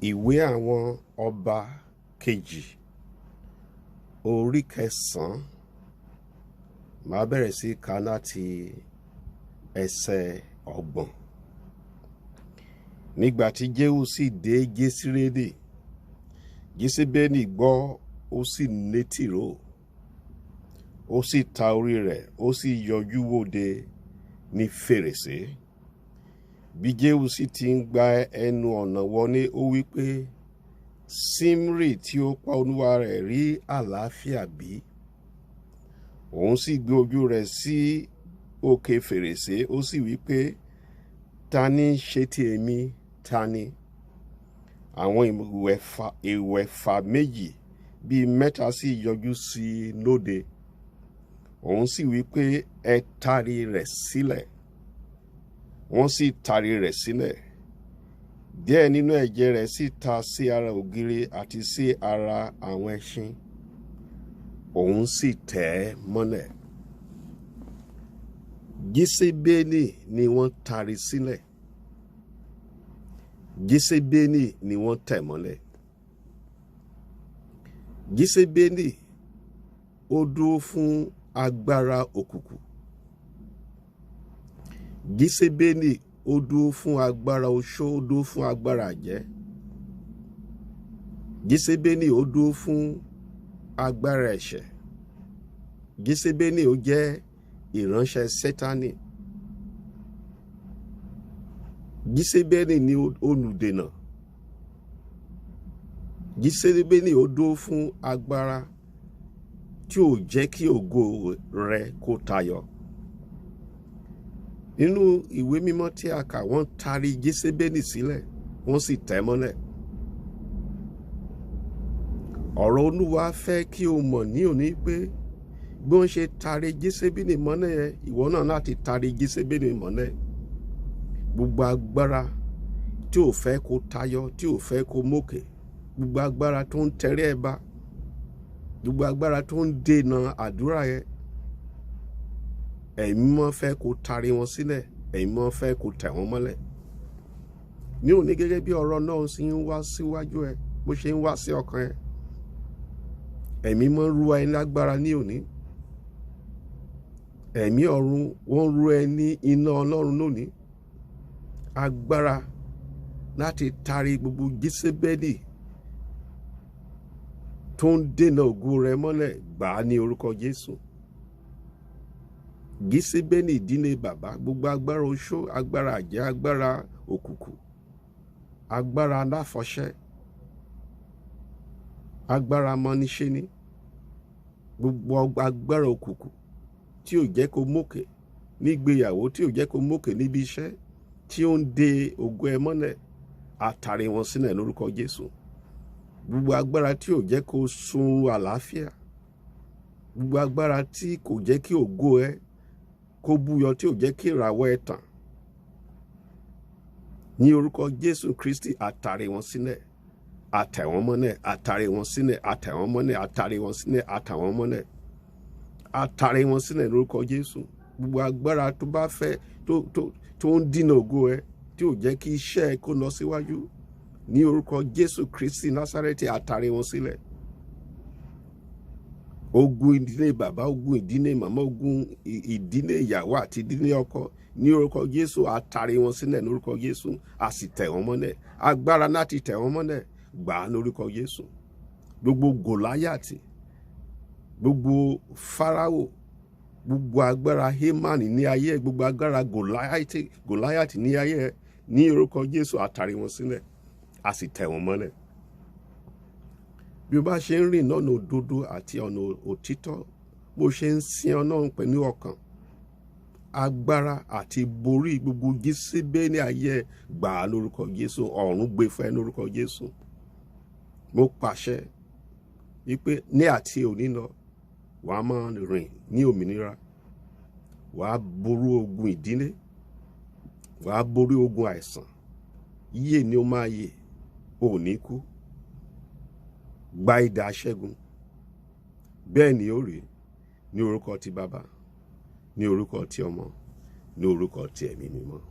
Ìwé àwọn ọba kejì orí kẹsàn-án. Màá bẹ̀rẹ̀ sí ka láti ẹsẹ̀ 30. Nígbà tí Jéhù sì dé Jésíréèlì, Jésébélì gbọ́, ó sì létìró, ó sì ta orí rẹ̀, ó sì yọjú wòde ní fèrèsé. Bí Jéhù sì ti ń gba ẹnu ọ̀nà wọlé, ó wí pé, Símrì tí ó pa olúwa rẹ̀ rí àlàáfíà bí? Òun sì gbé ojú rẹ̀ sí òkè fèrèsé, ó sì wí pé, ta ni ń ṣe ti èmi? Ta ni? Àwọn ìwẹ̀fà méjì bíi mẹ́ta sì yọjú sí i lóde. Òun sì wí pé, ẹ tari rẹ̀ sílẹ̀. Wọ́n sì tari rẹ̀ sílẹ̀. Díẹ̀ nínú ẹ̀jẹ̀ rẹ̀ sì ta sí ara ògiri àti sí ara àwọn ẹṣin. Òun sì tẹ̀ ẹ́ mọ́lẹ̀. Jésébélì ni wọ́n tari sílẹ̀. Jésébélì ni wọ́n tẹ̀ mọ́lẹ̀. Jésébélì ó dúró fún agbára òkùnkùn. Jésébélì ó dúró fún agbára oṣó, ó dúró fún agbára àjẹ́. Jésébélì ó dúró fún agbára ẹ̀ṣẹ̀. Jésébélì ó jẹ́ ìránṣẹ́ Sátánì. Jésébélì ni olùdènà. Jésébélì ó dúró fún agbára tí ò jẹ́ kí ògo rẹ kó tayọ. Nínú ìwé mímọ́ tí a kà, wọ́n tari Jésébélì sílẹ̀, wọ́n sì tẹ̀ mọ́lẹ̀. Ọ̀rọ̀ Olúwa fẹ́ kí o mọ̀ ní òní pé bí wọ́n ṣe tari Jésébélì mọ́lẹ̀ yẹn, ìwọ náà láti tari Jésébélì mọ́lẹ̀. Gbogbo agbára tí ò fẹ́ kó tayọ, tí ò fẹ́ kó mókè, gbogbo agbára tó ń tẹrí ẹ ba, gbogbo agbára tó ń dènà àdúrà yẹn, ẹ̀mí mọ́ fẹ́ kó tari wọn sílẹ̀, ẹ̀mí mọ́ fẹ́ kó tẹ̀ wọ́n mọ́lẹ̀. Ní òní, gẹ́gẹ́ bí ọ̀rọ̀ náà ṣe ń wá síwájú ẹ, bó ṣe ń wá sí ọkàn ẹ, ẹ̀mí mọ́ rú ẹ lágbára ní òní. Ẹ̀mí ọ̀run wọ́n rú ẹ ní iná Ọlọ́run lónìí. Agbára láti tari gbogbo Jésébélì tó ń dènà ògo rẹ mọ́lẹ̀ gbà á ní orúkọ Jésù. Jésébélì ìdílé bàbá, gbogbo agbára oṣó, agbára àjẹ́, agbára òkùnkùn, agbára aláfọ̀ṣẹ, agbára amọ́niṣẹ́ni, gbogbo agbára òkùnkùn tí ò jẹ́ kó mókè nígbéyàwó, tí ò jẹ́ kó mókè níbi iṣẹ́, tí ó ń de ògo ẹ mọ́lẹ̀, àtàrí wọn sílẹ̀ lórúkọ Jésù. Gbogbo agbára tí ò jẹ́ kó sun àlàáfíà, gbogbo agbára tí kò jẹ́ kí ògo ẹ kó búyọ, tí ò jẹ́ kí ìràwọ̀ ẹ tàn, ní orúkọ Jésù Kristi, àtàrí wọn sílẹ̀, àtẹ̀ wọ́n mọ́lẹ̀, àtàrí wọn sílẹ̀, àtẹ̀ wọ́n mọ́lẹ̀, àtàrí wọn sílẹ̀, àtẹ̀ wọ́n mọ́lẹ̀, àtàrí wọn sílẹ̀ lórúkọ Jésù. Gbogbo agbára tó bá fẹ́ tó ń dínà ògo ẹ, tí ò jẹ́ kí iṣẹ́ ẹ kó lọ síwájú, ní orúkọ Jésù Kristi Násárẹ́tì, àtàrí wọn sílẹ̀. Ogun ìdílé bàbá, ogun ìdílé màmá, ogun ìdílé ìyàwó àti ìdílé ọkọ, ní orúkọ Jésù, àtàrí wọn sílẹ̀ lórúkọ Jésù, a sì tẹ̀ wọ́n mọ́lẹ̀. Agbára láti tẹ̀ wọ́n mọ́lẹ̀ gbà á lórúkọ Jésù. Gbogbo Gòláyàtì, gbogbo Fáráò, gbogbo agbára Hémánì ní ayé, gbogbo agbára Gòláyàtì ní ayé, ní orúkọ Jésù, àtàrí wọn sílẹ̀, a sì tẹ̀ wọ́n mọ́lẹ̀. Bí o bá ṣe ń rìn lọ́nà òdodo àti ọ̀nà òtítọ́, bó ṣe ń sin Ọlọ́run pẹ̀lú ọkàn, agbára àti borí gbogbo Jésébélì ayé gbà á lórúkọ Jésù. Ọ̀run gbé fún ẹ lórúkọ Jésù. Mo pàṣẹ wípé ní àti òní lọ, wàá máa rìn ní òmìnira, wàá borí ogun ìdílé, wàá borí ogun àìsàn. Yíyè ni ó máa yè, ò ní kú. Gba idà aṣẹ́gun. Bẹ́ẹ̀ ni ó rí ní orúkọ ti Baba, ní orúkọ ti Ọmọ, ní orúkọ ti Ẹ̀mí Mímọ́.